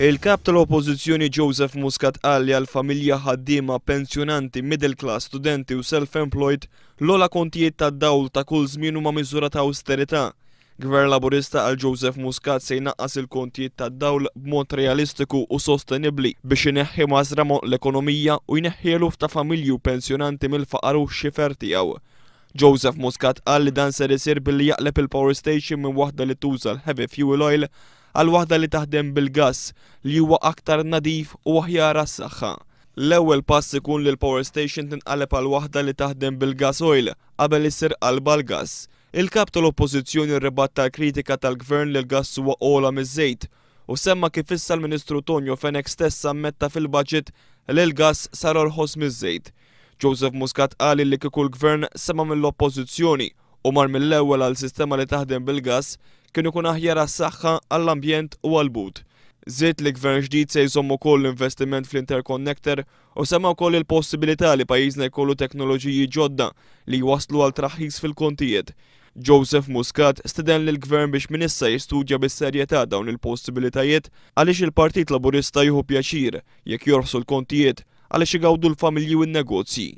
Il-Kap tal-Oppożizzjoni Joseph Muscat qal li għal familja, ħaddiema, pensjonanti, middle class, studenti u self-employed, l-ogħla kontijiet tad-dawl ta' kull żmien huma miżura ta' awsterità. Gvern Laburista, qal Joseph Muscat, se jnaqqas il-kontijiet tad-dawl b'mod realistiku u sostenibbli biex ineħħi mażra l-ekonomija u jneħħi eluf ta' familji u pensjonanti mill-faqar u x-xifer tiegħu. Joseph Muscat qal li dan ser isir billi jaqleb il-power station minn waħda li tuża l-heavy fuel oil għal waħda li taħdem bil-gass, li huwa aktar nadif u aħjar għas-saħħa. L-ewwel pass ikun li l-power station tinqaleb għal waħda li taħdem bil-gas oil qabel issir qalba l-gass. Il-Kap tal-Oppożizzjoni rribatta l-kritika tal-Gvern li l-gass huwa ogħla miż-żejt u semma kif issa l-Ministru Tonio Fenech stess ammetta fil-budget li l-gass sar orħos miż-żejt. Joseph Muscat qal li kieku l-Gvern sema' mill-Oppożizzjoni u mar mill-ewwel għal sistema li taħdem bil-gass, kien ikun aħjar għas-saħħa, għall-ambjent u għall-but. Żied li gvern ġdid se jżomm ukoll l-investiment fl-interconnector u semma wkoll il-possibilità li pajjiżna jkollu teknoloġiji ġodda li jwasslu għal traħħis fil-kontijiet. Joseph Muscat steden lill-Gvern biex minn issa jistudja bis-serjetà dawn il-possibilitajiet għaliex il-Partit Laburista jieħu pjaċir jekk jorħsu l-kontijiet għaliex igawdu l-familji u n-negozji.